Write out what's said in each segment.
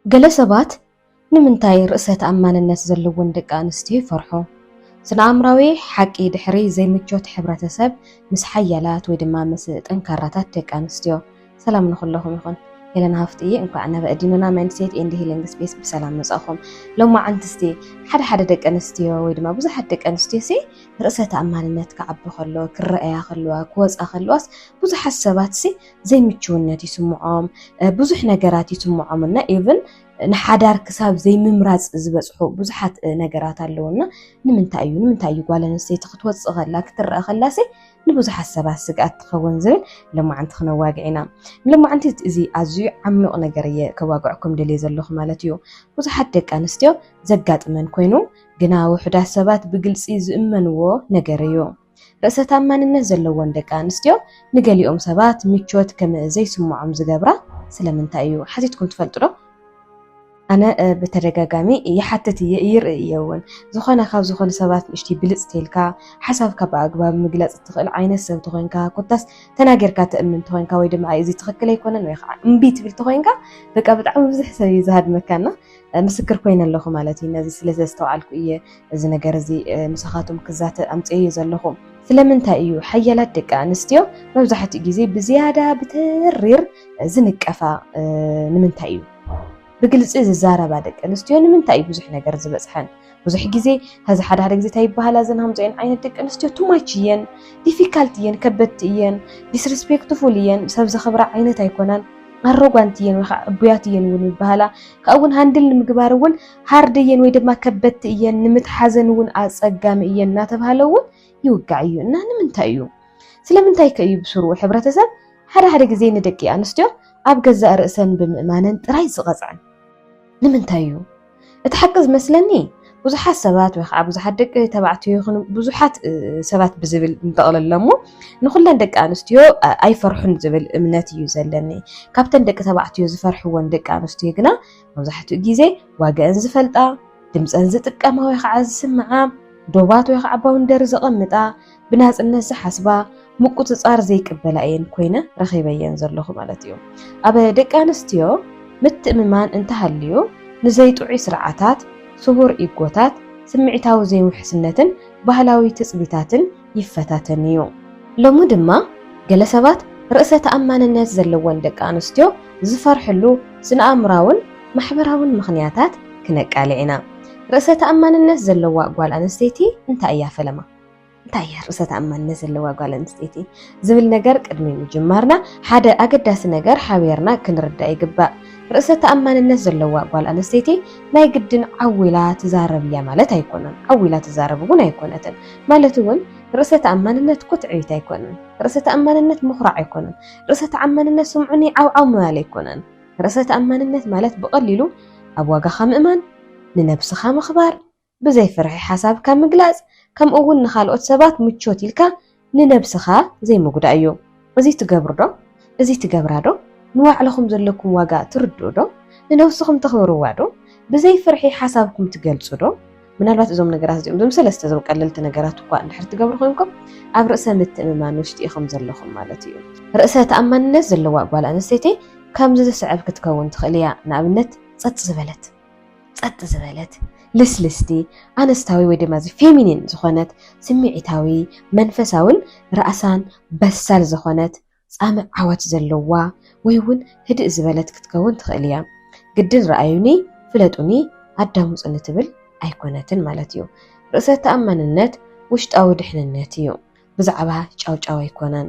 ገለ ሰባት ንምንታይ ርእሰ ተኣማንነት ዘለወን ደቂ ኣንስትዮ ይፈርሑ? ስነ-ኣእምራዊ ሓቂ ድሕሪ ዘይምቾት ሕብረተሰብ ምስ ሓያላት ወይ ድማ ምስ ጠንካራታት ደቂ ኣንስትዮ። ሰላም ንኹለኹም ይኹን። ሄለን ሃፍቲ እየ። እንኳዕ ናብ ኣዲኖና ማይንድሴት ኤንድ ሂሊንግ ስፔስ ብሰላም መጻኹም። ሎማዓንቲ እስቲ ሓደ ሓደ ደቂ ኣንስትዮ ወይ ድማ ብዙሓት ደቂ ኣንስትዮ ሲ ርእሰ ተኣማንነት ክዓቢ ከሎ፣ ክረኣያ ከለዋ፣ ክወጻ ከለዋስ ብዙሓት ሰባት ሲ ዘይምችውነት ይስምዖም፣ እ፣ ብዙሕ ነገራት ይስምዖም እና ኢቭን ንሓዳር ክሳብ ዘይምምራጽ ዝበጽሑ ብዙሓት፣ እ፣ ነገራት ኣለውና። ንምንታይ እዩ? ንምንታይ እዩ ጓል ኣንስተይቲ ክትወጽእ ከላ፣ ክትረኣ ከላሲ ንብዙሓት ሰባት ስግኣት ትኸውን ዝብል ሎማዓንቲ ክነዋግዕ ኢና። ንሎማዓንቲ እዚ ኣዝዩ ዓሚቕ ነገር እየ ከዋግዐኩም ደልየ ዘለኹ ማለት እዩ። ብዙሓት ደቂ ኣንስትዮ ዘጋጥመን ኮይኑ፣ ግና ውሑዳት ሰባት ብግልጺ ዝእመንዎ ነገር እዩ። ርእሰ ተኣማንነት ዘለወን ደቂ ኣንስትዮ ንገሊኦም ሰባት ምቾት ከም ዘይስምዖም ዝገብራ ስለምንታይ እዩ? ሓቲትኩም ትፈልጡ ዶ? ኣነ፣ እ፣ ብተደጋጋሚ ይሓትት እየ፣ ይርኢ እየ እውን። ዝኾነ ካብ ዝኾኑ ሰባት ንእሽተይ ብልጽ ተልካ፣ ሓሳብካ ብኣግባብ ምግላጽ እትኽእል ዓይነት ሰብ ተኾይንካ፣ ኮታስ ተናጊርካ ትእምን ተኾይንካ፣ ወይ ድማ "ኣይ፣ እዚ ትኽክል ኣይኮነን" ወይ ከዓ እምቢ ትብል ተኾይንካ፣ በቃ ብጣዕሚ ብዙሕ ሰብ እዩ ዝሃድመካና። እ፣ ምስክር ኮይነ ኣለኹ ማለት እዩ። ነዚ ስለ ዘስተውዓልኩ እየ እዚ ነገር እዚ፣ እ፣ ምሳኻትኩም ክዛተ ኣምፅኤዮ ዘለኹ። ስለምንታይ እዩ ሓያላት ደቂ ኣንስትዮ መብዛሕትኡ ግዜ ብዝያዳ ብተሪር ዝንቀፋ፣ እ፣ ንምንታይ እዩ? ብግልፂ ዝዛረባ ደቂ ኣንስትዮ ንምንታይ እዩ ብዙሕ ነገር ዝበፅሐን? ብዙሕ ግዜ፣ ሀዚ ሓደ ሓደ ግዜ እንታይ ይበሃላ እዘን ከምዚአን ዓይነት ደቂ ኣንስትዮ፣ ቱማች እየን፣ ዲፊካልት እየን፣ ከበድቲ እየን፣ ዲስሪስፔክትፉል እየን፣ ሰብ ዘኽብራ ዓይነት ኣይኮናን፣ ኣሮጋንት እየን ወይ ከዓ ዕቡያት እየን እውን ይበሃላ። ካብኡ እውን ሃንድል ንምግባር እውን ሃርድ እየን ወይ ድማ ከበድቲ እየን፣ ንምትሓዘን እውን ኣፀጋሚ እየን እናተባሃለ እውን ይውጋዕ እዩ። እና ንምንታይ እዩ? ስለምንታይ ከ እዩ ብስሩ ሕብረተሰብ ሓደ ሓደ ግዜ ንደቂ ኣንስትዮ ኣብ ገዛእ ርእሰን ብምእማነን ጥራይ ዝቐጽዐን? ንምንታይ እዩ? እቲ ሓቂ ዝመስለኒ፣ ብዙሓት ሰባት ወይ ከዓ ብዙሓት ደቂ ተባዕትዮ ይኹኑ ብዙሓት፣ እ፣ ሰባት ብዝብል ንጠቕልሎ እሞ፣ ንኹለን ደቂ ኣንስትዮ፣ እ፣ ኣይፈርሑን ዝብል እምነት እዩ ዘለኒ። ካብተን ደቂ ተባዕትዮ ዝፈርሕወን ደቂ ኣንስትዮ ግና መብዛሕትኡ ግዜ ዋጋኣን ዝፈልጣ፣ ድምፀን ዝጥቀማ ወይ ከዓ ዝስምዓ፣ ዶባት ወይ ከዓ ባውንደሪ ዘቐምጣ፣ ብናፅነት ዝሓስባ፣ ምቁፅፃር ዘይቅበላ እየን ኮይነ ረኺበየን ዘለኹ ማለት እዩ። ኣብ ደቂ ኣንስትዮ ምትእምማን እንተሃልዩ፣ ንዘይጥዑይ ስርዓታት፣ ስቡር ኢጎታት፣ ስምዒታዊ ዘይውሕስነትን ባህላዊ ትጽቢታትን ይፈታተን እዩ። ሎሚ ድማ ገለ ሰባት ርእሰ ተኣማንነት ዘለወን ደቂ ኣንስትዮ ዝፈርሕሉ ስነ-ኣእምራውን ማሕበራውን ምኽንያታት ክነቃልዕ ኢና። ርእሰ ተኣማንነት ዘለዋ ጓል ኣንስተይቲ እንታይ እያ ፈለማ? እንታይ እያ ርእሰ ተኣማንነት ዘለዋ ጓል ኣንስተይቲ? ዝብል ነገር ቅድሚ ምጅማርና፣ ሓደ ኣገዳሲ ነገር ሓቢርና ክንርዳእ ይግባእ። ርእሰ ተኣማንነት ዘለዋ ጓል ኣንስተይቲ ናይ ግድን ዓው ኢላ ትዛረብ እያ ማለት ኣይኮነን። ዓው ኢላ ትዛረብ እውን ኣይኮነትን። ማለት እውን ርእሰ ተኣማንነት እኮ ትዕቢት ኣይኮነን። ርእሰ ተኣማንነት ምኹራዕ ኣይኮነን። ርእሰ ተኣማንነት ስምዑኒ ዓው ዓው ምባል ኣይኮነን። ርእሰ ተኣማንነት ማለት ብቐሊሉ ኣብ ዋጋኻ ምእማን፣ ንነብስኻ ምኽባር፣ ብዘይ ፍርሒ ሓሳብካ ምግላጽ፣ ከምኡ እውን ንኻልኦት ሰባት ምቾት ኢልካ ንነብስኻ ዘይምጉዳእ እዩ። እዚ ትገብሩ ዶ? እዚ ትገብራ ዶ? ንባዕልኹም ዘለኩም ዋጋ ትርድኡ ዶ? ንነብስኹም ተኽብርዋ ዶ? ብዘይ ፍርሒ ሓሳብኩም ትገልጹ ዶ? ምናልባት እዞም ነገራት እዚኦም፣ እዞም ሰለስተ፣ እዞም ቀለልቲ ነገራት እኳ እንድሕር ትገብሩ ኮይንኩም፣ ኣብ ርእሰ ምትእምማን ውሽጢ ኢኹም ዘለኹም ማለት እዩ። ርእሰ ተኣማንነት ዘለዋ ጓል ኣንስተይቲ ከምዚ ዝስዕብ ክትከውን ትኽእል እያ። ንኣብነት፣ ጸጥ ዝበለት፣ ጸጥ ዝበለት፣ ልስልስቲ፣ ኣነስታዊ ወይ ድማ እዚ ፌሚኒን ዝኾነት፣ ስምዒታዊ፣ መንፈሳውን ራእሳን በሳል ዝኾነት፣ ጻምእ ዓወት ዘለዋ ወይ እውን ህድእ ዝበለት ክትከውን ትኽእል እያ። ግድን ረኣዩኒ፣ ፍለጡኒ፣ ኣዳምጹኒ ትብል ኣይኮነትን ማለት እዩ። ርእሰ ተኣማንነት ውሽጣዊ ድሕንነት እዩ። ብዛዕባ ጫውጫው ኣይኮነን።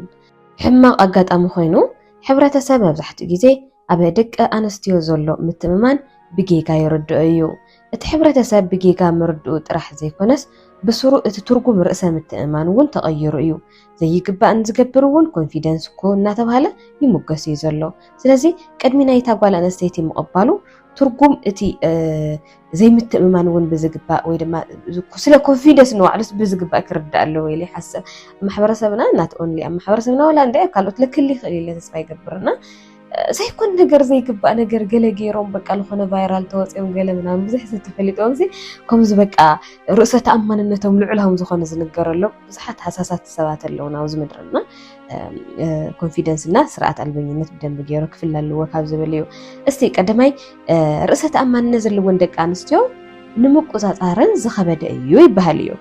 ሕማቕ ኣጋጣሚ ኮይኑ፣ ሕብረተሰብ መብዛሕትኡ ግዜ ኣብ ደቂ ኣንስትዮ ዘሎ ምትእምማን ብጌጋ ይርድኦ እዩ። እቲ ሕብረተሰብ ብጌጋ ምርድኡ ጥራሕ ዘይኮነስ፣ ብስሩ እቲ ትርጉም ርእሰ ምትእምማን እውን ተቐይሩ እዩ። ዘይግባእ ንዝገብር እውን ኮንፊደንስ እኮ እናተባህለ ይሙገስ እዩ ዘሎ። ስለዚ ቅድሚ ናይታ ጓል ኣንስተይቲ ምቕባሉ ትርጉም እቲ፣ እ፣ ዘይምትእምማን እውን ብዝግባእ ወይ ድማ ስለ ኮንፊደንስ ንባዕሉስ ብዝግባእ ክርዳእ ኣለዎ ኢለ ይሓስብ። ኣብ ማሕበረሰብና፣ not only ኣብ ማሕበረሰብና ዋላ እንደ ኣብ ካልኦት ልክል ይኽእል ኢለ ተስፋ ይገብርና። ዘይኮን ነገር ዘይግባእ ነገር ገለ ገይሮም በቃ ዝኾነ ቫይራል ተወፂኦም ገለ ምናምን ብዙሕ ዝተፈሊጦም ሲ ከምዚ በቃ ርእሰ ተኣማንነቶም ልዑል ከም ዝኾነ ዝንገረሎም ብዙሓት ሃሳሳት ሰባት ኣለዉ ናብዚ ምድርና። ኮንፊደንስ እና ስርዓት ኣልበኝነት ብደንብ ገይሩ ክፍለ ኣለዎ ካብ ዝብል እዩ። እስቲ ቀዳማይ ርእሰ ተኣማንነት ዘለዎን ደቂ ኣንስትዮ ንምቁፃፃርን ዝኸበደ እዩ ይበሃል እዩ።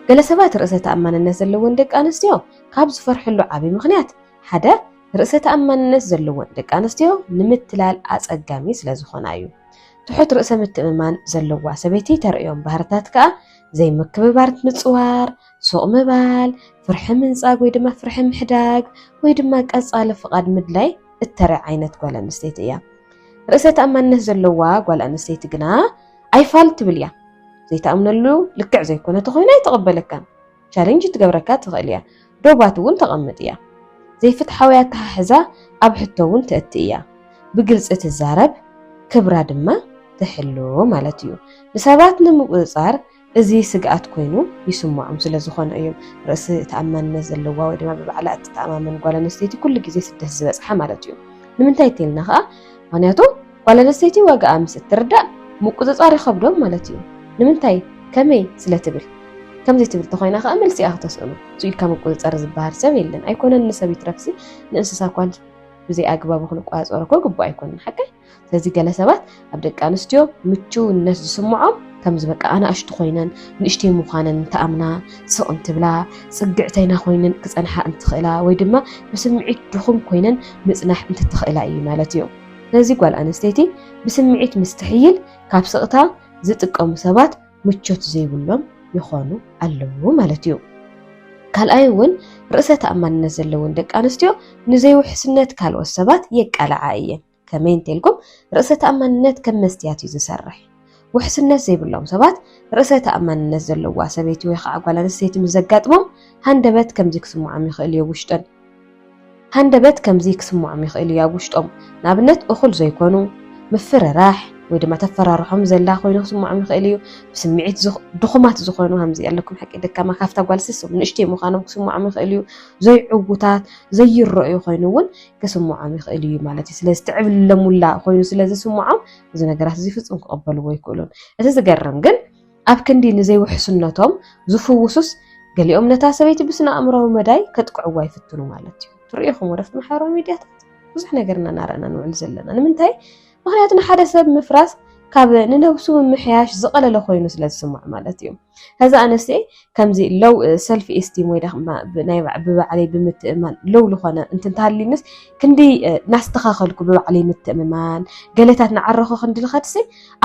ገለ ሰባት ርእሰ ተኣማንነት ዘለዎን ደቂ ኣንስትዮ ካብ ዝፈርሕሉ ዓብዪ ምክንያት ሓደ ርእሰ ተኣማንነት ዘለዎን ደቂ ኣንስትዮ ንምትላል ኣፀጋሚ ስለ ዝኾና እዩ። ትሑት ርእሰ ምትእምማን ዘለዋ ሰበይቲ ተርእዮም ባህርታት ከዓ ዘይምክብባር ምፅዋር፣ ሱቕ ምባል፣ ፍርሒ ምንጻግ ወይ ድማ ፍርሒ ምሕዳግ ወይ ድማ ቀጻሊ ፍቓድ ምድላይ እተርኢ ዓይነት ጓል ኣንስተይቲ እያ። ርእሰ ተኣማንነት ዘለዋ ጓል ኣንስተይቲ ግና ኣይፋል ትብል እያ። ዘይትኣምነሉ ልክዕ ዘይኮነ ተኾይኑ ኣይትቕበለካን። ቻሌንጅ ትገብረካ ትኽእል እያ። ዶባት እውን ተቐምጥ እያ። ዘይፍትሓዊ ኣተሓሕዛ ኣብ ሕቶ እውን ተእቲ እያ። ብግልፂ ትዛረብ፣ ክብራ ድማ ትሕሉ ማለት እዩ። ንሰባት ንምቁፅፃር እዚ ስግኣት ኮይኑ ይስምዖም ስለ ዝኾነ እዮም ርእሲ ተኣማንነት ዘለዋ ወይ ድማ ብባዕላ እትተኣማመን ጓል ኣንስተይቲ ኩሉ ግዜ ስደት ዝበፅሓ ማለት እዩ። ንምንታይ እንተልና ከዓ ምክንያቱ ጓል ኣንስተይቲ ዋጋኣ ምስ እትርዳእ ምቁፅፃር ይኸብዶም ማለት እዩ። ንምንታይ ከመይ ስለ ትብል ከምዘይ ትብል ተኾይና ከዓ መልሲኣ ክተስእኑ እሱ ኢልካ ምቁፅፃር ዝበሃል ሰብ የለን። ኣይኮነን ንሰብ ይትረፍሲ ንእንስሳ እኳ ብዘይ ኣግባቡ ክንቆፃፀሮ እኮ ግቡእ ኣይኮነን ሓቀይ። ስለዚ ገለ ሰባት ኣብ ደቂ ኣንስትዮ ምችውነት ዝስምዖም ከምዚ በቃ ኣናእሽቱ ኮይነን ንእሽተይ ምዃነን እንተኣምና ስቕ እንትብላ ፅግዕተይና ኮይነን ክፀንሓ እንትኽእላ ወይ ድማ ብስምዒት ድኹም ኮይነን ምፅናሕ እንትትኽእላ እዩ ማለት እዩ። ስለዚ ጓል ኣንስተይቲ ብስምዒት ምስ ትሕይል ካብ ስቕታ ዝጥቀሙ ሰባት ምቾት ዘይብሎም ይኾኑ ኣለዉ ማለት እዩ። ካልኣይ እውን ርእሰ ተኣማንነት ዘለውን ደቂ ኣንስትዮ ንዘይውሕስነት ካልኦት ሰባት የቃልዓ እየን። ከመይ እንተልኩም ርእሰ ተኣማንነት ከም መስትያት እዩ ዝሰርሕ። ውሕስነት ዘይብሎም ሰባት ርእሰ ተኣማንነት ዘለዋ ሰበይቲ ወይ ከዓ ጓል ኣንስተይቲ ምስ ዘጋጥሞም ሃንደበት ከምዚ ክስምዖም ይኽእል እዩ ውሽጠን ሃንደበት ከምዚ ክስምዖም ይኽእል እዩ ኣብ ውሽጦም። ንኣብነት እኹል ዘይኮኑ፣ ምፍርራሕ ወይ ድማ ተፈራርሖም ዘላ ኮይኑ ክስምዖም ይኽእል እዩ። ብስምዒት ድኹማት ዝኾኑ ከምዚ ኣለኩም ሓቂ ደካማ ካብታ ጓል ስስም ንእሽተይ ምዃኖም ክስምዖም ይኽእል እዩ። ዘይዕውታት ዘይረኣዩ ኮይኑ እውን ክስምዖም ይኽእል እዩ ማለት እዩ። ስለዚ ትዕብለሙላ ኮይኑ ስለ ዝስምዖም እዚ ነገራት እዚ ፍጹም ክቕበልዎ ኣይክእሉን። እቲ ዝገርም ግን ኣብ ክንዲ ንዘይውሕስነቶም ዝፍውሱስ ገሊኦም ነታ ሰበይቲ ብስነ ኣእምራዊ መዳይ ከጥቅዕዋ ይፍትኑ ማለት እዩ። ትርእኹም ወደፍቲ ማሕበራዊ ሚድያታት ብዙሕ ነገርና እናረኣና ንውዕል ዘለና ንምንታይ? ምክንያቱ ንሓደ ሰብ ምፍራስ ካብ ንነብሱ ምምሕያሽ ዝቐለለ ኮይኑ ስለ ዝስማዕ ማለት እዩ። ከዛ ኣነስቲ ከምዚ ሎው ሰልፍ ኤስቲም ወይ ደማ ናይ ብባዕለይ ብምትእማን ሎው ዝኾነ እንትንተሃሊንስ ክንዲ ናስተኻኸልኩ ብባዕለይ ምትእምማን ገለታት ንዓረኹ ክንዲ ልኸድሲ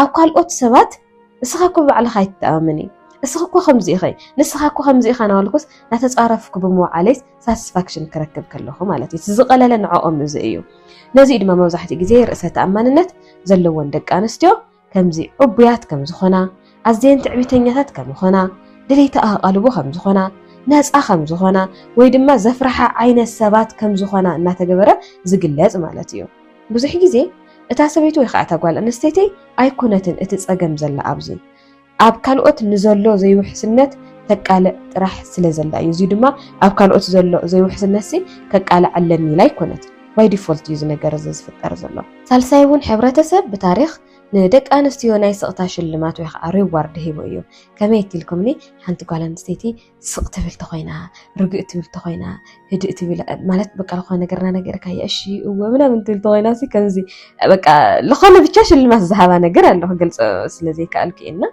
ኣብ ካልኦት ሰባት እስኻ እኮ ብባዕልኻ ኣይትተኣማመኒ እስኻ እኮ ከምዚ ኢኸ ንስኻ እኮ ከምዚ ኢኻ ናበልኩስ ናተፃረፍኩ ብምውዓለይስ ሳትስፋክሽን ክረክብ ከለኹ ማለት እዩ ዝቐለለ ንዕኦም እዚ እዩ። ነዚ ድማ መብዛሕትኡ ግዜ ርእሰ ተኣማንነት ዘለዎን ደቂ ኣንስትዮ ከምዚ ዕቡያት ከም ዝኾና ኣዝየን ትዕቢተኛታት ከም ዝኾና ድሌቲ ኣቓልቦ ከም ዝኾና ነፃ ከም ዝኾና ወይ ድማ ዘፍርሓ ዓይነት ሰባት ከም ዝኾና እናተገበረ ዝግለፅ ማለት እዩ። ብዙሕ ግዜ እታ ሰበይቲ ወይ ከዓ እታ ጓል ኣንስተይቲ ኣይኮነትን እቲ ፀገም ዘላ ኣብዚ ኣብ ካልኦት ንዘሎ ዘይውሕስነት ተቃልዕ ጥራሕ ስለ ዘላ እዩ። እዚ ድማ ኣብ ካልኦት ዘሎ ዘይውሕስነት ሲ ከቃልዕ ኣለኒ ኢላ ኣይኮነትን። ባይ ዲፎልት እዩ እዚ ነገር እዚ ዝፍጠር ዘሎ። ሳልሳይ እውን ሕብረተሰብ ብታሪክ ንደቂ ኣንስትዮ ናይ ስቕታ ሽልማት ወይ ከዓ ሪዋርድ ሂቡ እዩ። ከመይ እትልኩምኒ ሓንቲ ጓል ኣንስተይቲ ስቕ ትብል ተኾይና ርግእ ትብል ተኾይና ህድእ ትብል ማለት በቃ ዝኾነ ነገርና ነገርካ እሺ እወ ምናምን ትብል ተኾይና ሲ ከምዚ በቃ ዝኾነ ብቻ ሽልማት ዝሃባ ነገር ኣሎ ክገልፆ ስለ ዘይከኣልኩ እና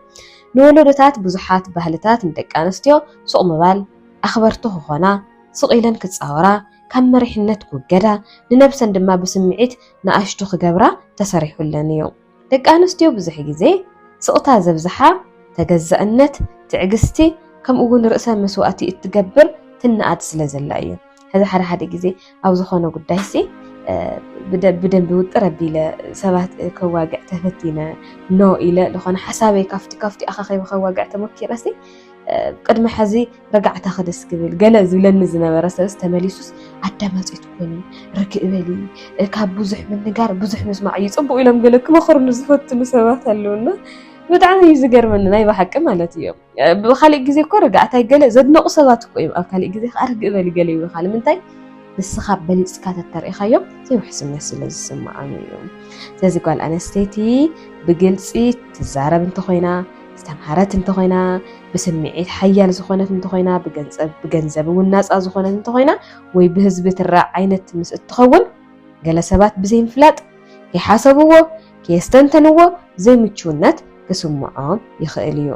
ንወለዶታት ብዙሓት ባህልታት ንደቂ ኣንስትዮ ሱቕ ምባል ኣኽበርቲ ክኾና ሱቕ ኢለን ክፃወራ ካብ መሪሕነት ክውገዳ ንነብሰን ድማ ብስምዒት ንኣሽቱ ክገብራ ተሰሪሑለን እዩ። ደቂ ኣንስትዮ ብዙሕ ግዜ ስቕታ ዘብዝሓ፣ ተገዛእነት፣ ትዕግስቲ፣ ከምኡ እውን ርእሰ መስዋእቲ እትገብር ትንኣድ ስለ ዘላ እዩ። ሕዚ ሓደ ሓደ ግዜ ኣብ ዝኾነ ጉዳይ ሲ ብደንቢ ውጥር ኣቢለ ሰባት ከዋግዕ ተፈቲነ ኖ ኢለ ዝኾነ ሓሳበይ ካብቲ ካብቲ ኣኻኺበ ከዋግዕ ተመኪረ ሲ ቅድሚ ሕዚ ርጋዕታ ክደስ ክብል ገለ ዝብለኒ ዝነበረ ሰብስ ተመሊሱስ ኣዳማፂ ትኮኒ ርግእ በሊ ካብ ብዙሕ ምንጋር ብዙሕ ምስማዕ እዩ ፅቡቅ ኢሎም ገለ ክመክሩኒ ዝፈትኑ ሰባት ኣለውና ብጣዕሚ እዩ ዝገርመኒ ናይ ብሓቂ ማለት እዮም ብካሊእ ግዜ እኮ ርጋዕታይ ገለ ዘድነቁ ሰባት እኮ እዮም ኣብ ካሊእ ግዜ ከዓ ርግእ በሊ ገለ ይብሉካ ንምንታይ ንስኻ በሊፅካ ተተርእኻዮም ዘይውሕስነት ስለ ዝስምዖም እዩ። ስለዚ ጓል ኣነስተይቲ ብግልፂ ትዛረብ እንተኾይና፣ ዝተምሃረት እንተኾይና፣ ብስምዒት ሓያል ዝኾነት እንተኾይና፣ ብገንዘብ እውን ናፃ ዝኾነት እንተኾይና፣ ወይ ብህዝቢ ትረኣ ዓይነት ምስ እትኸውን፣ ገለ ሰባት ብዘይምፍላጥ ከይሓሰብዎ፣ ከየስተንተንዎ ዘይምችውነት ክስምዖም ይኽእል እዩ።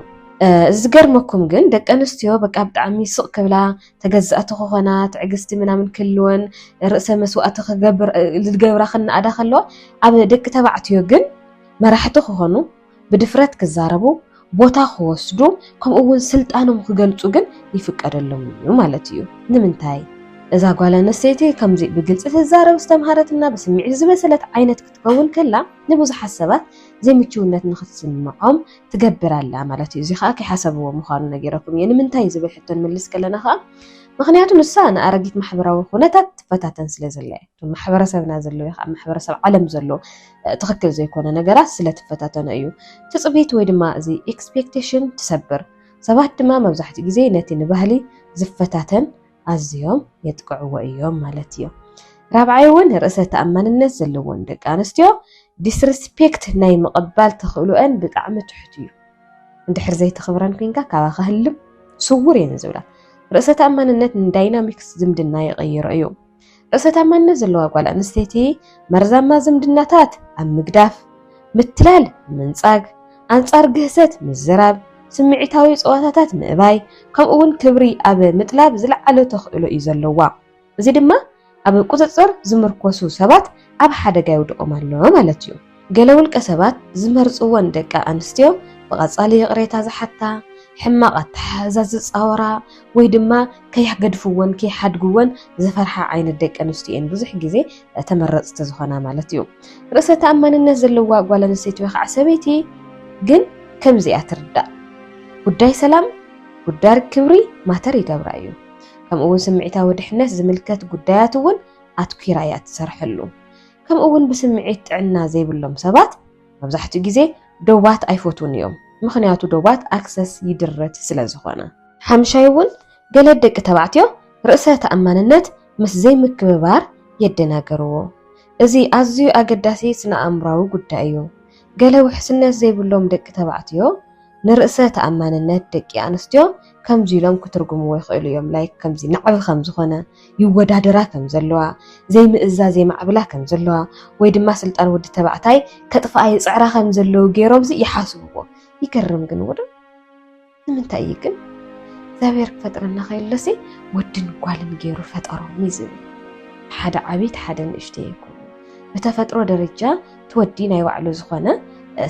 እዚ ዝገርመኩም ግን ደቂ ኣንስትዮ በቃ ብጣዕሚ ስቕ ክብላ፣ ተገዛእቲ ክኾና፣ ትዕግስቲ ምናምን ክህልወን፣ ርእሰ መስዋእቲ ክገብር ዝገብራ ክነኣዳ ከለዋ፣ ኣብ ደቂ ተባዕትዮ ግን መራሕቲ ክኾኑ፣ ብድፍረት ክዛረቡ፣ ቦታ ክወስዱ፣ ከምኡ እውን ስልጣኖም ክገልፁ ግን ይፍቀደሎም እዩ ማለት እዩ። ንምንታይ? እዛ ጓል ኣንስተይቲ ከምዚ ብግልፂ ትዛረብ ዝተምሃረትና ብስምዒት ዝበሰለት ዓይነት ክትከውን ከላ ንብዙሓት ሰባት ዘይምችውነት ንክትስምዖም ትገብር ኣላ ማለት እዩ። እዚ ከዓ ከይሓሰብዎ ምዃኑ ነጊረኩም እየ። ንምንታይ ዝብል ሕቶ ንምልስ ከለና ከዓ ምክንያቱ ንሳ ንኣረጊት ማሕበራዊ ኩነታት ትፈታተን ስለ ዘላ እያ። እቶም ማሕበረሰብና ዘለዎ ካብ ማሕበረሰብ ዓለም ዘሎ ትኽክል ዘይኮነ ነገራት ስለ ትፈታተኖ እዩ። ትፅቢት ወይ ድማ እዚ ኤክስፔክቴሽን ትሰብር። ሰባት ድማ መብዛሕትኡ ግዜ ነቲ ንባህሊ ዝፈታተን ኣዝዮም የጥቅዕዎ እዮም ማለት እዩ። ራብዓይ እውን ርእሰ ተኣማንነት ዘለዎን ደቂ ኣንስትዮ ዲስሪስፔክት ናይ ምቕባል ተኽእሎአን ብጣዕሚ ትሑት እዩ። እንድሕር ዘይተኽብረን ኮንካ ካባኻ ህልም ስውር እየን ዝብላ። ርእሰ ተኣማንነት ንዳይናሚክስ ዝምድና ይቐይሮ እዩ። ርእሰ ተኣማንነት ዘለዋ ጓል ኣንስተይቲ መርዛማ ዝምድናታት ኣብ ምግዳፍ፣ ምትላል ምንጻግ፣ ኣንጻር ግህሰት ምዝራብ፣ ስምዒታዊ ጸዋታታት ምእባይ፣ ከምኡ እውን ክብሪ ኣብ ምጥላብ ዝለዓለ ተኽእሎ እዩ ዘለዋ። እዚ ድማ ኣብ ቁጽጽር ዝምርኮሱ ሰባት ኣብ ሓደጋ የውድቖም ኣሎ ማለት እዩ። ገለ ውልቀ ሰባት ዝመርጽወን ደቂ ኣንስትዮ ብቐጻሊ ይቕሬታ ዝሓታ፣ ሕማቕ ኣተሓሕዛ ዝጻወራ፣ ወይ ድማ ከይገድፍወን ከይሓድግወን ዝፈርሓ ዓይነት ደቂ ኣንስትዮ እየን ብዙሕ ግዜ ተመረጽቲ ዝኾና ማለት እዩ። ርእሰ ተኣማንነት ዘለዋ ጓል ኣንስተይቲ ወይ ከዓ ሰበይቲ ግን ከምዚኣ ትርዳእ። ጉዳይ ሰላም፣ ጉዳይ ክብሪ ማተር ይገብራ እዩ። ከምኡ እውን ስምዒታዊ ድሕነት ዝምልከት ጉዳያት እውን ኣትኲራ እያ ትሰርሐሉ። ከምኡ እውን ብስምዒት ጥዕና ዘይብሎም ሰባት መብዛሕትኡ ግዜ ደባት ኣይፈትዉን እዮም። ምኽንያቱ ደባት ኣክሰስ ይድረት ስለ ዝኾነ። ሓምሻይ እውን ገለ ደቂ ተባዕትዮ ርእሰ ተኣማንነት ምስ ዘይምክብባር የደናገርዎ። እዚ ኣዝዩ ኣገዳሲ ስነ ኣእምራዊ ጉዳይ እዩ። ገለ ውሕስነት ዘይብሎም ደቂ ተባዕትዮ ንርእሰ ተኣማንነት ደቂ ኣንስትዮ ከምዚ ኢሎም ክትርጉምዎ ይኽእሉ እዮም። ላይክ ከምዚ ናዕቢ ከም ዝኾነ፣ ይወዳደራ ከም ዘለዋ፣ ዘይምእዛዝ የማዕብላ ከም ዘለዋ፣ ወይ ድማ ስልጣን ወዲ ተባዕታይ ከጥፍኣ ይጽዕራ ከም ዘለዉ ገይሮም ሲ ይሓስብዎ። ይገርም ግን ውዶ ንምንታይ እዩ ግን እግዚኣብሔር ክፈጥረና ከይሎሲ ወድን ጓልን ገይሩ ፈጠሮም እዩ ዝብል። ሓደ ዓብይት ሓደ ንእሽተይ ኣይኮኑን። ብተፈጥሮ ደረጃ ትወዲ ናይ ባዕሉ ዝኾነ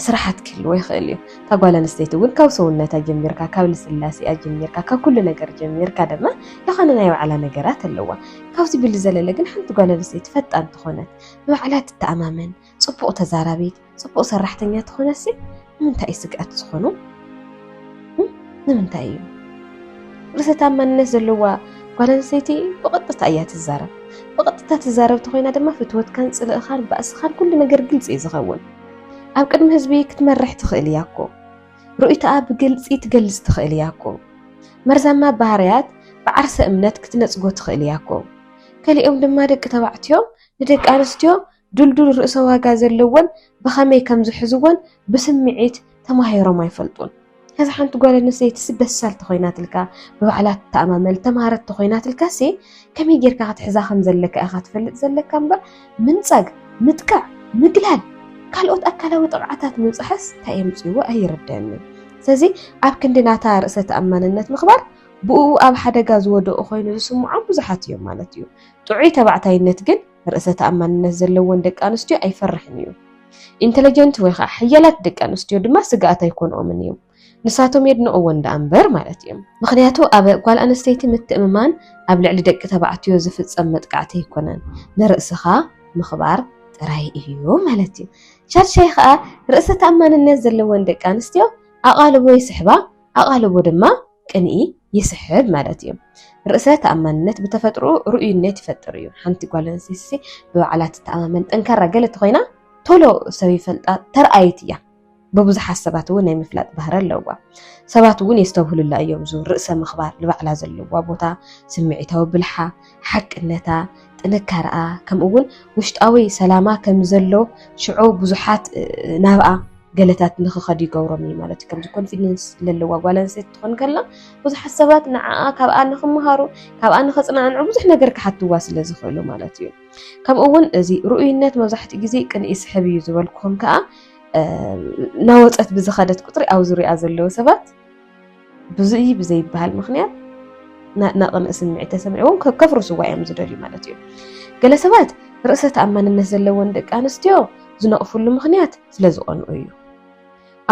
ስራሓት ክህልዎ ይኽእል እዩ። እታ ጓል ኣንስተይቲ እውን ካብ ሰውነታ ጀሚርካ፣ ካብ ልስላሴኣ ጀሚርካ፣ ካብ ኩሉ ነገር ጀሚርካ ድማ ዝኾነ ናይ ባዕላ ነገራት ኣለዋ። ካብዚ ብዝዘለለ ግን ሓንቲ ጓል ኣንስተይቲ ፈጣን ትኾነት፣ ብባዕላ ትተኣማመን፣ ፅቡቕ ተዛራቢት፣ ፅቡቕ ሰራሕተኛ ትኾነሲ ንምንታይ እዩ ስግኣት ዝኾኑ? ንምንታይ እዩ? ርእሰ ተኣማንነት ዘለዋ ጓል ኣንስተይቲ ብቐጥታ እያ ትዛረብ። ብቐጥታ ትዛረብ ተኾይና ድማ ፍትወትካን ፅልእኻን ባእስኻን ኩሉ ነገር ግልፂ እዩ ዝኸውን። ኣብ ቅድሚ ህዝቢ ክትመርሕ ትኽእል እያ እኮ። ርእይቶኣ ብግልፂ ትገልፅ ትኽእል እያ እኮ። መርዛማ ባህርያት ብዓርሰ እምነት ክትነፅጎ ትኽእል እያ እኮ። ገሊኦም ድማ ደቂ ተባዕትዮ ንደቂ ኣንስትዮ ድልዱል ርእሰ ዋጋ ዘለወን ብኸመይ ከም ዝሕዝወን ብስምዒት ተማሂሮም ኣይፈልጡን። ከዛ ሓንቲ ጓል ኣንስተይቲ ሲ በሳል ተኾይናትልካ፣ ብባዕላ ትተኣማመን፣ ተማሃረት ተኾይናትልካ ሲ ከመይ ጌርካ ክትሕዛ ከም ዘለካ ኢኻ ትፈልጥ ዘለካ እምበር ምንጻግ፣ ምጥቃዕ፣ ምግላል፣ ካልኦት ኣካላዊ ጥቕዓታት ምብጻሕስ እንታይ የምጽእዎ ኣይርደኣንን። ስለዚ ኣብ ክንዲ ናታ ርእሰ ተኣማንነት ምኽባር ብኡ ኣብ ሓደጋ ዝወደቑ ኮይኑ ዝስምዖም ብዙሓት እዮም ማለት እዩ። ጥዑይ ተባዕታይነት ግን ርእሰ ተኣማንነት ዘለወን ደቂ ኣንስትዮ ኣይፈርሕን እዩ። ኢንተለጀንት ወይ ከዓ ሓያላት ደቂ ኣንስትዮ ድማ ስግኣት ኣይኮንኦምን እዩ። ንሳቶም የድንቕወን ደኣ እምበር ማለት እዮም። ምኽንያቱ ኣብ ጓል ኣንስተይቲ ምትእምማን ኣብ ልዕሊ ደቂ ተባዕትዮ ዝፍጸም መጥቃዕቲ ኣይኮነን፣ ንርእስኻ ምኽባር ጥራይ እዩ ማለት እዩ። ሻድሻይ ከዓ ርእሰ ተኣማንነት ዘለወን ደቂ ኣንስትዮ ኣቓልቦ ይስሕባ፣ ኣቓልቦ ድማ ቅንኢ ይስሕብ ማለት እዩ። ርእሰ ተኣማንነት ብተፈጥሮ ርኡይነት ይፈጥር እዩ። ሓንቲ ጓል ኣንስተይቲ ብባዕላ ትተኣማመን ጠንካራ ገለ ተኾይና ቶሎ ሰብ ይፈልጣ ተርኣይት እያ። ብብዙሓት ሰባት እውን ናይ ምፍላጥ ባህሪ ኣለዋ። ሰባት እውን የስተብህሉላ እዮም። ዙ ርእሰ ምኽባር፣ ንባዕላ ዘለዋ ቦታ፣ ስምዒታዊ ብልሓ፣ ሓቅነታ፣ ጥንካረኣ፣ ከምኡ እውን ውሽጣዊ ሰላማ ከም ዘሎ ሽዑ ብዙሓት ናብኣ ገለታት ንክኸዱ ይገብሮም እዩ ማለት እዩ። ከምዚ ኮንፊደንስ ለለዋ ጓል ኣንስተይቲ ትኾን ከላ ብዙሓት ሰባት ንዓኣ ካብኣ ንክምሃሩ፣ ካብኣ ንክፅናንዑ ብዙሕ ነገር ክሓትዋ ስለ ዝኽእሉ ማለት እዩ። ከምኡ እውን እዚ ርኡይነት መብዛሕትኡ ግዜ ቅንኢ ስሕብ እዩ ዝበልኩኹም ከዓ ናወፀት ብዝኸደት ቁፅሪ ኣብ ዙሪያ ዘለዉ ሰባት ብዙይ ብዘይበሃል ምክንያት ናቕንእ ስምዒት ተሰሚዕዎም ከፍርስዋ እዮም ዝደልዩ ማለት እዩ። ገለ ሰባት ርእሰ ተኣማንነት ዘለወን ደቂ ኣንስትዮ ዝነቕፍሉ ምክንያት ስለ ዝቐንኡ እዩ።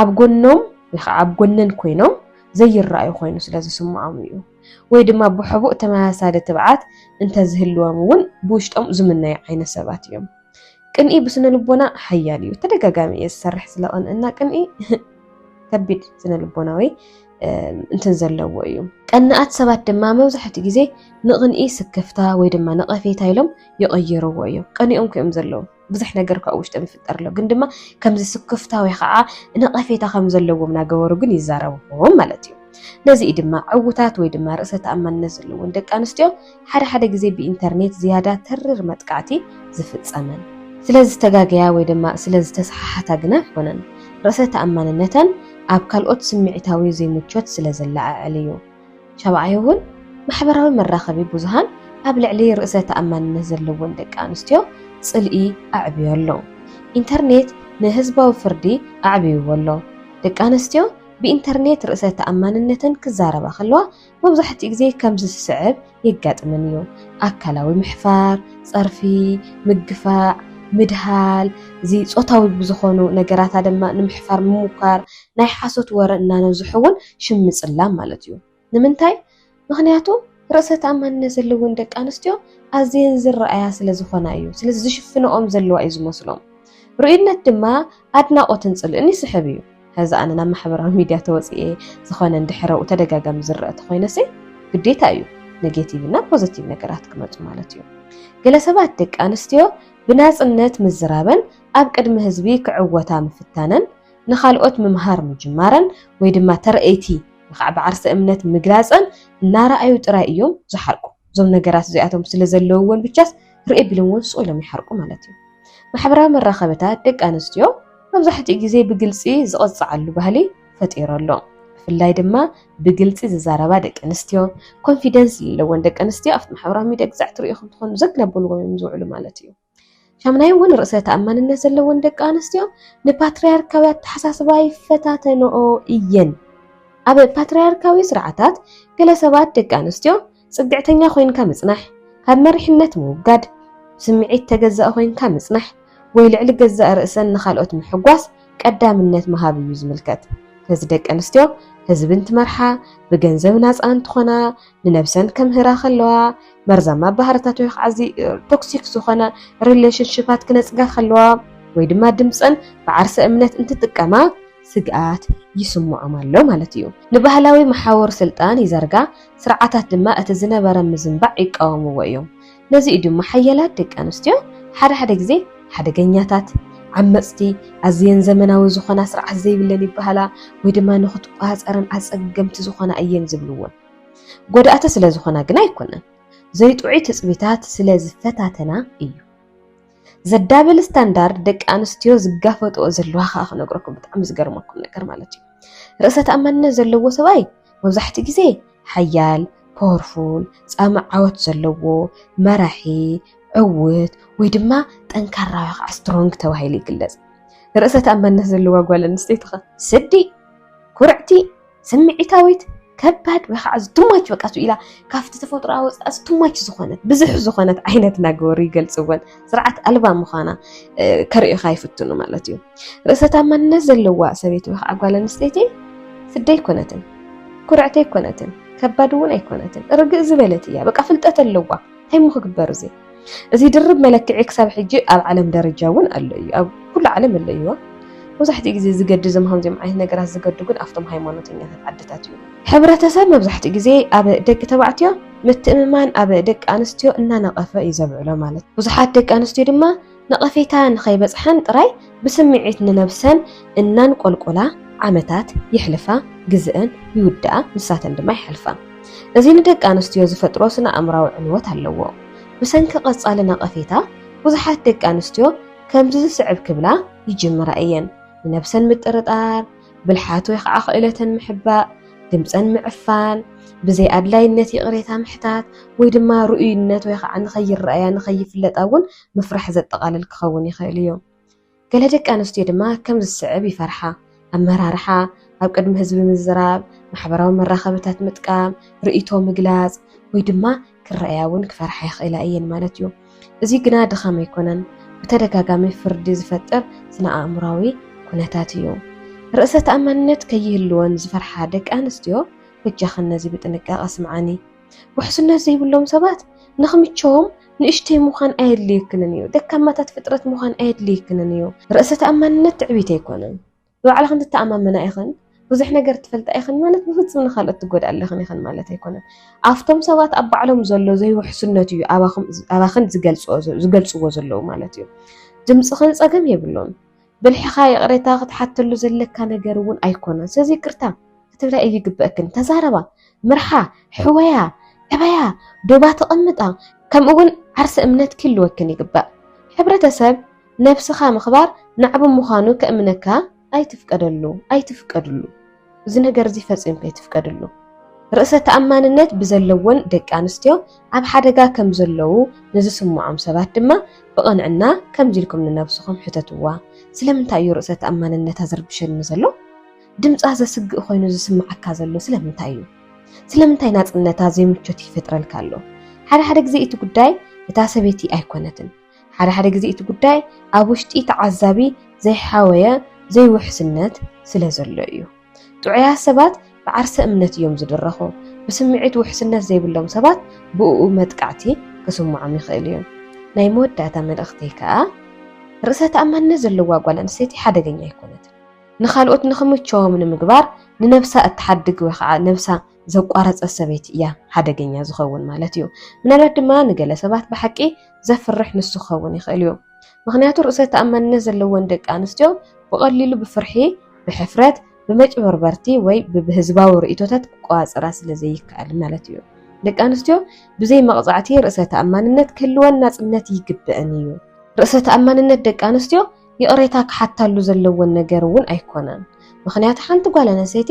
ኣብ ጎኖም ወይ ከዓ ኣብ ጎነን ኮይኖም ዘይረኣዩ ኮይኑ ስለ ዝስምዖም እዩ። ወይ ድማ ብሕቡእ ተመሳሳሊ ትብዓት እንተዝህልዎም እውን ብውሽጦም ዝምነዩ ዓይነት ሰባት እዮም። ቅንኢ ብስነ ልቦና ሓያል እዩ። ተደጋጋሚ እየ ዝሰርሕ ስለ ቅንእና። ቅንኢ ከቢድ ስነ ልቦናዊ እንትን ዘለዎ እዩ። ቀናኣት ሰባት ድማ መብዛሕትኡ ግዜ ንቕንኢ ስክፍታ ወይ ድማ ነቐፌታ ኢሎም ይቕይርዎ እዮም። ቀኒኦም እዮም ዘለዉ። ብዙሕ ነገር ከዓ ውሽጦም ይፍጠር ኣሎ። ግን ድማ ከምዚ ስክፍታ ወይ ከዓ ነቐፌታ ከም ዘለዎም እናገበሩ ግን ይዛረብዎም ማለት እዩ። ነዚ እዩ ድማ ዕውታት ወይ ድማ ርእሰ ተኣማንነት ዘለወን ደቂ ኣንስትዮ ሓደ ሓደ ግዜ ብኢንተርኔት ዝያዳ ተሪር መጥቃዕቲ ዝፍጸመን። ስለ ዝተጋገያ ወይ ድማ ስለ ዝተሰሓሓታ ግና ኣይኮነን። ርእሰ ተኣማንነተን ኣብ ካልኦት ስምዒታዊ ዘይምቾት ስለ ዘለዓዕል እዩ። ሻብዓይ እውን ማሕበራዊ መራኸቢ ብዙሃን ኣብ ልዕሊ ርእሰ ተኣማንነት ዘለወን ደቂ ኣንስትዮ ጽልኢ ኣዕብዮ ኣሎ። ኢንተርኔት ንህዝባዊ ፍርዲ ኣዕብይዎ ኣሎ። ደቂ ኣንስትዮ ብኢንተርኔት ርእሰ ተኣማንነተን ክዛረባ ከለዋ መብዛሕትኡ ግዜ ከምዚ ዝስዕብ የጋጥመን እዩ። ኣካላዊ ምሕፋር፣ ጸርፊ፣ ምግፋዕ፣ ምድሃል፣ እዚ ጾታዊ ብዝኾኑ ነገራታ ድማ ንምሕፋር ምሙካር፣ ናይ ሓሶት ወረ እናነዝሑ እውን ሽም ምጽላም ማለት እዩ። ንምንታይ? ምኽንያቱ ርእሰ ተኣማንነት ዘለወን ደቂ ኣንስትዮ ኣዝየን ዝረኣያ ስለ ዝኾና እዩ። ስለዚ ዝሽፍንኦም ዘለዋ እዩ ዝመስሎም። ርኡይነት ድማ ኣድናቖትን ጽልእን ይስሕብ እዩ። ሕዚ ኣነ ናብ ማሕበራዊ ሚድያ ተወፂኤ ዝኾነ እንድሕረኡ ተደጋጋሚ ዝረአ ተኾይነሲ ግዴታ እዩ ኔጌቲቭ እና ፖዘቲቭ ነገራት ክመፁ ማለት እዩ። ገለ ሰባት ደቂ ኣንስትዮ ብናፅነት ምዝራበን ኣብ ቅድሚ ህዝቢ ክዕወታ ምፍታነን ንኻልኦት ምምሃር ምጅማረን ወይ ድማ ተረአይቲ ንካዕ ብዓርሰ እምነት ምግላፀን እናረኣዩ ጥራይ እዮም ዝሓርቁ። እዞም ነገራት እዚኣቶም ስለ ዘለውዎን ብቻስ ርእ ቢሎምዎን ስቕ ኢሎም ይሓርቁ ማለት እዩ። ማሕበራዊ መራኸብታት ደቂ ኣንስትዮ መብዛሕትኡ ግዜ ብግልፂ ዝቐፅዓሉ ባህሊ ፈጢሩ ኣሎ። ብፍላይ ድማ ብግልፂ ዝዛረባ ደቂ ኣንስትዮ፣ ኮንፊደንስ ዘለወን ደቂ ኣንስትዮ ኣብቲ ማሕበራዊ ሚድያ ግዛዕ ትርእዩ ከምትኾኑ ዘግለብልዎም እዮም ዝውዕሉ ማለት እዩ። ሻምናይ እውን ርእሰ ተኣማንነት ዘለወን ደቂ ኣንስትዮ ንፓትርያርካዊ ኣተሓሳስባ ይፈታተንኦ እየን። ኣብ ፓትርያርካዊ ስርዓታት ገለ ሰባት ደቂ ኣንስትዮ ጽግዕተኛ ኮይንካ ምጽናሕ፣ ካብ መሪሕነት ምውጋድ፣ ስምዒት ተገዛእ ኮይንካ ምጽናሕ፣ ወይ ልዕሊ ገዛእ ርእሰን ንኻልኦት ምሕጓስ ቀዳምነት ምሃብ እዩ ዝምልከት። ነዚ ደቂ ኣንስትዮ ህዝቢ እንትመርሓ፣ ብገንዘብ ናጻ እንትኾና፣ ንነብሰን ከምህራ ከለዋ፣ መርዛማ ባህርታት ወይ ከዓ እዚ ቶክሲክ ዝኾነ ሪሌሽንሽፓት ክነጽጋ ከለዋ፣ ወይ ድማ ድምፀን ብዓርሰ እምነት እንትጥቀማ ስግኣት ይስምዖም ኣሎ ማለት እዩ። ንባህላዊ መሓውር ስልጣን ይዘርጋ፣ ስርዓታት ድማ እቲ ዝነበረ ምዝንባዕ ይቃወምዎ እዮም። ነዚ እዩ ድማ ሓያላት ደቂ ኣንስትዮ ሓደ ሓደ ግዜ ሓደገኛታት፣ ዓመፅቲ፣ ኣዝየን ዘመናዊ ዝኾና ስርዓት ዘይብለን ይበሃላ፣ ወይ ድማ ንክትቆፃፀረን ኣፀገምቲ ዝኾና እየን ዝብልዎን። ጎዳእቲ ስለ ዝኾና ግና ኣይኮነን፣ ዘይጥዑይ ትፅቢታት ስለ ዝፈታተና እዩ። ዘዳብል ስታንዳርድ ደቂ ኣንስትዮ ዝጋፈጥኦ ዘለዋ ከዓ ክነግረኩም ብጣዕሚ ዝገርመኩም ነገር ማለት እዩ። ርእሰ ተኣማንነት ዘለዎ ሰብኣይ መብዛሕትኡ ግዜ ሓያል፣ ፓወርፉል፣ ጻማ ዓወት ዘለዎ፣ መራሒ፣ ዕውት ወይ ድማ ጠንካራ ወይ ከዓ ስትሮንግ ተባሂሉ ይግለጽ። ርእሰ ተኣማንነት ዘለዋ ጓል ኣንስተይቲ ኸ ስዲ፣ ኩርዕቲ፣ ስምዒታዊት፣ ከባድ ወይ ከዓ ቱማች በቃ ኢላ ካብቲ ተፈጥሮኣ ወፃእ ቱማች ዝኾነት ብዝሕ ዝኾነት ዓይነት እናገበሩ ይገልፅወን። ስርዓት ኣልባ ምዃና ከርእዩኻ ይፍትኑ ማለት እዩ። ርእሰ ተኣማንነት ዘለዋ ሰበይቲ ወይ ከዓ ጓል ኣንስተይቲ ስዲ ኣይኮነትን፣ ኩርዕቲ ኣይኮነትን፣ ከባድ እውን ኣይኮነትን። ርግእ ዝበለት እያ። በቃ ፍልጠት ኣለዋ። እንታይ እሞ ክግበር እዚ? እዚ ድርብ መለክዒ ክሳብ ሕጂ ኣብ ዓለም ደረጃ እውን ኣሎ እዩ። ኣብ ኩሉ ዓለም ኣሎ እዩ። መብዛሕትኡ ግዜ ዝገዲ እዞም ከምዚኦም ዓይነት ነገራት ዝገዱ ግን ኣብቶም ሃይማኖተኛታት ዓድታት እዩ። ሕብረተሰብ መብዛሕትኡ ግዜ ኣብ ደቂ ተባዕትዮ ምትእምማን ኣብ ደቂ ኣንስትዮ እናነቐፈ እዩ ዘብዕሎ ማለት። ብዙሓት ደቂ ኣንስትዮ ድማ ነቐፌታ ንኸይበጽሓን ጥራይ ብስምዒት ንነብሰን እናንቆልቆላ ዓመታት የሕልፋ፣ ግዝአን ይውድኣ፣ ንሳተን ድማ ይሓልፋ። እዚ ንደቂ ኣንስትዮ ዝፈጥሮ ስነ ኣእምራዊ ዕንወት ኣለዎ። ብሰንኪ ቀጻሊ ነቐፌታ ብዙሓት ደቂ ኣንስትዮ ከምዚ ዝስዕብ ክብላ ይጅምራ እየን። ንነብሰን ምጥርጣር፣ ብልሓት ወይ ከዓ ክእለተን ምሕባእ፣ ድምፀን ምዕፋን፣ ብዘይ ኣድላይነት ይቕሬታ ምሕታት ወይ ድማ ርኡይነት ወይ ከዓ ንኸይረኣያ ንኸይፍለጣ እውን ምፍራሕ ዘጠቓልል ክኸውን ይኽእል እዩ። ገለ ደቂ ኣንስትዮ ድማ ከም ዝስዕብ ይፈርሓ። ኣመራርሓ፣ ኣብ ቅድሚ ህዝቢ ምዝራብ፣ ማሕበራዊ መራኸብታት ምጥቃም፣ ርእይቶ ምግላጽ ወይ ድማ ክረኣያ እውን ክፈርሓ ይኽእላ እየን ማለት እዩ። እዚ ግና ድኻም ኣይኮነን፣ ብተደጋጋሚ ፍርዲ ዝፈጥር ስነ ኣእምራዊ ኩነታት እዩ። ርእሰ ተኣማንነት ከይህልወን ዝፈርሓ ደቂ ኣንስትዮ፣ በጃኽን ነዚ ብጥንቃቐ ስምዓኒ። ውሕስነት ዘይብሎም ሰባት ንኽምቸዎም ንእሽተይ ምዃን ኣየድልየክንን እዩ። ደካማታት ፍጥረት ምዃን ኣየድልየክንን እዩ። ርእሰ ተኣማንነት ትዕቢት ኣይኮነን። ብባዕልኽን ትተኣማመና ኢኽን፣ ብዙሕ ነገር ትፈልጣ ኢኽን ማለት ብፍጹም ንኻልኦት ትጎድኣለኽን ኢኽን ማለት ኣይኮነን። ኣብቶም ሰባት ኣብ ባዕሎም ዘሎ ዘይውሕስነት እዩ ኣባኹም፣ ኣባኽን ዝገልጽዎ ዘ-፣ ዝገልጽዎ ዘለዉ ማለት እዩ። ድምጽኽን ጸገም የብሉን። ብልሕኻ ይቕሬታ ክትሓተሉ ዘለካ ነገር እውን ኣይኮነን። ስለዚ ይቅርታ ክትብላ ይግበእክን። ተዛረባ፣ ምርሓ፣ ሕወያ፣ ዕበያ፣ ዶባ ተቐምጣ፣ ከምኡ እውን ዓርሰ እምነት ክህልወክን ይግባእ። ሕብረተሰብ ነብስኻ ምኽባር ናዕቢ ምዃኑ ከእምነካ ኣይትፍቀደሉ፣ ኣይትፍቀድሉ። እዚ ነገር እዚ ፈጺምካ ኣይትፍቀድሉ። ርእሰ ተኣማንነት ብዘለወን ደቂ ኣንስትዮ ኣብ ሓደጋ ከም ዘለዉ ንዝስምዖም ሰባት ድማ ብቕንዕና ከምዚ ኢልኩም ንነብስኹም ሕተትዋ። ስለምንታይ እዩ ርእሰ ተኣማንነታ ዝርብሸኒ ዘሎ? ድምጻ ዘስግእ ኮይኑ ዝስምዓካ ዘሎ ስለምንታይ እዩ? ስለምንታይ ናጽነታ ዘይምቾት ይፈጥረልካ ኣሎ? ሓደ ሓደ ግዜ እቲ ጉዳይ እታ ሰበይቲ ኣይኮነትን። ሓደ ሓደ ግዜ እቲ ጉዳይ ኣብ ውሽጢ ተዓዛቢ ዘይሓወየ ዘይውሕስነት ስለ ዘሎ እዩ። ጥዑያት ሰባት ብዓርሰ እምነት እዮም ዝድረኹ። ብስምዒት ውሕስነት ዘይብሎም ሰባት ብእኡ መጥቃዕቲ ክስምዖም ይኽእል እዩ። ናይ መወዳእታ መልእኽተይ ከኣ፣ ርእሰ ተኣማንነት ዘለዋ ጓል ኣንስተይቲ ሓደገኛ ኣይኮነትን። ንኻልኦት ንኽምቸዎም ንምግባር ንነብሳ እትሓድግ ወይ ከዓ ነብሳ ዘቋረጸት ሰበይቲ እያ ሓደገኛ ዝኸውን ማለት እዩ። ምናልባት ድማ ንገለ ሰባት ብሓቂ ዘፍርሕ ንሱ ክኸውን ይኽእል እዩ። ምኽንያቱ ርእሰ ተኣማንነት ዘለወን ደቂ ኣንስትዮ ብቐሊሉ ብፍርሒ፣ ብሕፍረት፣ ብመጭበርበርቲ ወይ ብብህዝባዊ ርእይቶታት ክቆጻጸራ ስለ ዘይከኣል ማለት እዩ። ደቂ ኣንስትዮ ብዘይ መቕጻዕቲ ርእሰ ተኣማንነት ክህልወን ናጽነት ይግበአን እዩ። ርእሰ ተኣማንነት ደቂ ኣንስትዮ ይቕሬታ ክሓታሉ ዘለወን ነገር እውን ኣይኮነን። ምኽንያቱ ሓንቲ ጓል ኣንስተይቲ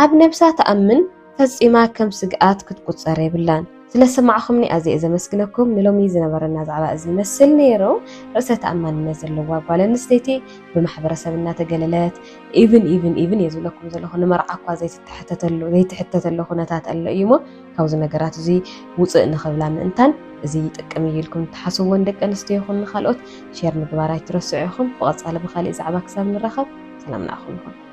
ኣብ ነብሳ ትኣምን ፈጺማ ከም ስግኣት ክትቁጸር የብላን። ስለ ዝሰማዕኹምኒ ኣዝየ እየ ዘመስግነኩም። ንሎሚ ዝነበረና ዛዕባ እዚ ይመስል ነይሩ። ርእሰ ተኣማንነት ዘለዋ ጓል ኣንስተይቲ ብማሕበረሰብ እናተገለለት፣ ኢቭን፣ ኢቭን፣ ኢቭን እየ ዝብለኩም ዘለኹ፣ ንመርዓ እኳ ዘይትተሓተተሉ፣ ዘይትሕተተሉ ኩነታት ኣሎ እዩ እሞ፣ ካብዚ ነገራት እዚ ውፅእ ንኽብላ ምእንታን፣ እዚ ይጠቅም እዩ ኢልኩም እትሓስብዎን ደቂ ኣንስትዮ ይኹን ንኻልኦት ሼር ምግባር ኣይትረስዑ ኢኹም። ብቐጻሊ ብኻሊእ ዛዕባ ክሳብ ንራኸብ፣ ሰላም ንዓኹም ይኹን።